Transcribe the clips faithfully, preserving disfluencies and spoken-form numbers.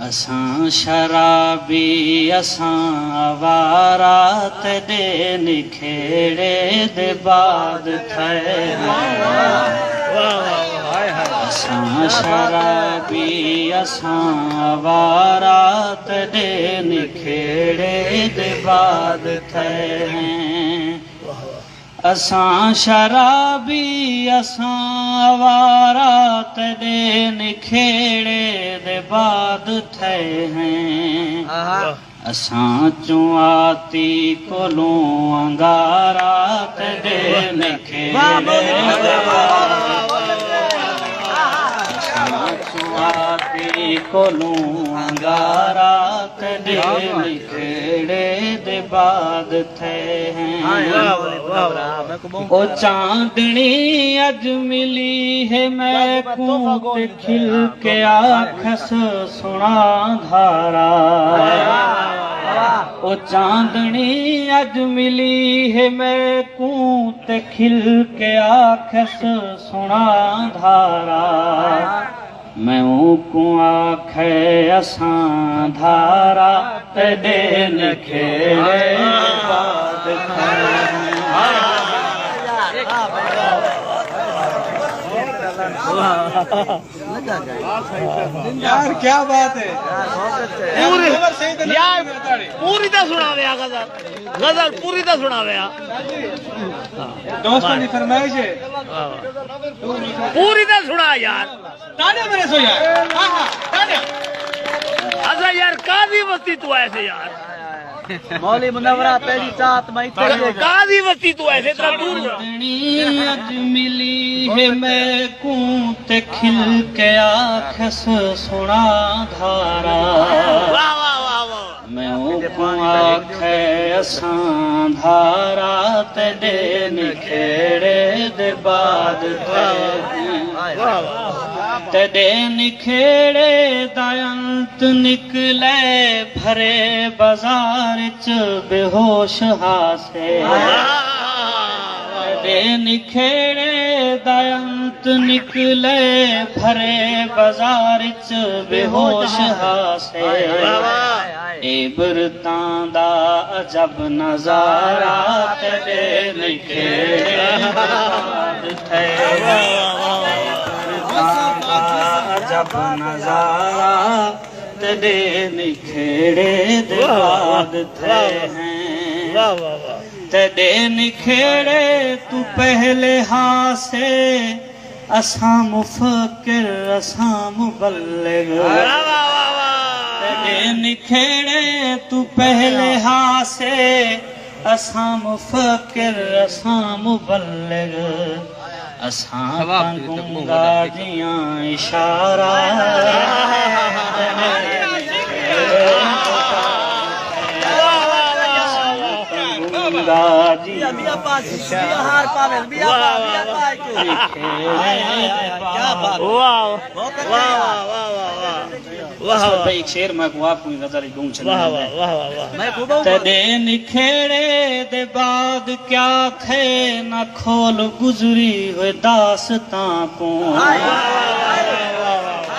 اساں شرابی، اساں آوارہ، تیݙے نکھیڑے دے بعد تھئے ہیں۔ اساں شرابی، اساں آوارہ، تیݙے نکھیڑے دے بعد تھئے ہیں۔ اساں شرابی، اساں آوارہ، تیݙے نکھیڑے دے بعد تھئے ہیں۔ اساں چواتی کولوں انگارہ، تیݙے نکھیڑے دے بعد۔ اساں چواتی کولوں انگارہ، تیݙے نکھیڑے دے بعد تھئے ہیں۔ او چاندݨی اڄ ملی ہے میکوں تے کھل کے آکھس سݨا دھارا۔ او چاندݨی اڄ ملی ہے میکوں تے کھل کے آکھس سݨا دھارا۔ میں اونکوں آکھے اساں دھارا، تیݙے نکھیڑے بعد تھئے۔ یار، کیا بات ہے۔ پوری، یار، پوری تاں سݨاوے آ غزل۔ غزل پوری تاں سݨاوے آ۔ دوستاں دی فرمائش ہے۔ واہ، واہ۔ پوری تاں سݨا یار۔ تاڑیاں مرے سو یار۔ ہاں، ہاں، تاڑیاں۔ اساں یار قاضی وستی توں آئے سے یار۔ مولوی منورہ تیݙی ذات میں اتھے ہی ہے۔ قاضی وستی توں آئے سے، اتنا دور۔ چاندݨی اڄ ملی ہے میکوں تے کھل کے آکھس سݨا دھارا۔ واہ، واہ، واہ، واہ۔ میں اونکوں آکھے اساں دھارا، تیݙے نکھیڑے دے بعد تھئے ہیں۔ تیݙے نکھیڑے دا انت نکلے، بھرے بازار اچ بے ہوش ہاسے۔ تیݙے نکھیڑے دا انت نکلے، بھرے بازار اچ بے ہوش ہاسے۔ عبرتاں دا عجب نظارہ، تیݙے نکھیڑے بعد تھئے۔ عبرتاں دا عجب نظارہ، تیݙے نکھیڑے دے بعد تھئے ہیں۔ تیݙے نکھیڑے توں پہلے ہاسے، اساں مفکر، اساں مبلغ۔ واہ، واہ، واہ، واہ۔ تیݙے نکھیڑے توں پہلے ہاسے، اساں مفکر، اساں مبلغ۔ اساں تاں گنگا جیاں اشارہ۔ گنگا جیاں۔ واہ، واہ، واہ، واہ، واہ۔ واہ، واہ، واہ، واہ، واہ۔ واہ، واہ۔ بھائی، ہک شعر میں کو آپ کو غزل ݙوں چلے۔ واہ، واہ، واہ، واہ، واہ۔ تیݙے نکھیڑے دے بعد کیا تھئے، نہ کھول گزری ہوئے داستاں کوں۔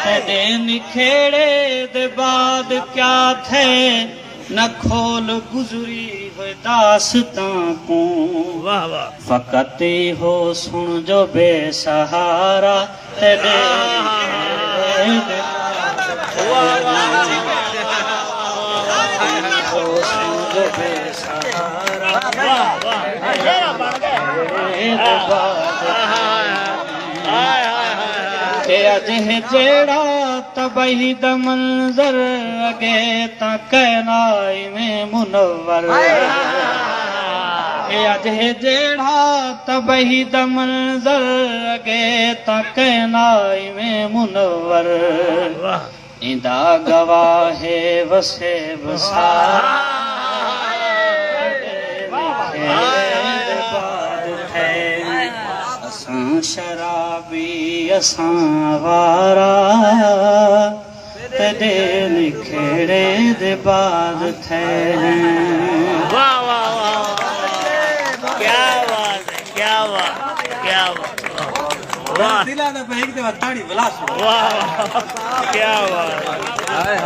تیݙے نکھیڑے دے بعد کیا تھئے، نہ کھول گزری ہوئے داستاں کوں۔ واہ، واہ۔ فقط ایہو سݨ جو بے سہارا، تیݙے۔ واہ، واہ، واہ۔ ایہو سݨ جو بے سہارا۔ واہ، واہ۔ ہائے، ہائے، ہائے، ہائے۔ اے اڄ ہے جیڑھا تباہی دا منظر، اڳے تاں کائنا ایویں منور۔ ہائے۔ اے اڄ ہے جیڑھا تباہی دا منظر، اڳے تاں کائنا ایویں منور۔ واہ۔ ایندا گواہ ہے وسیب سارا۔ اساں شرابی، اساں آوارہ، تیݙے نکھیڑے دے بعد تھئے ہیں۔ واہ، واہ، واہ، واہ۔ کیا بات ہے، کیا بات ہے، کیا بات۔ واہ۔ دلاں دا بھیگ تے تاڑی بلا سو۔ واہ، واہ، کیا بات ہے۔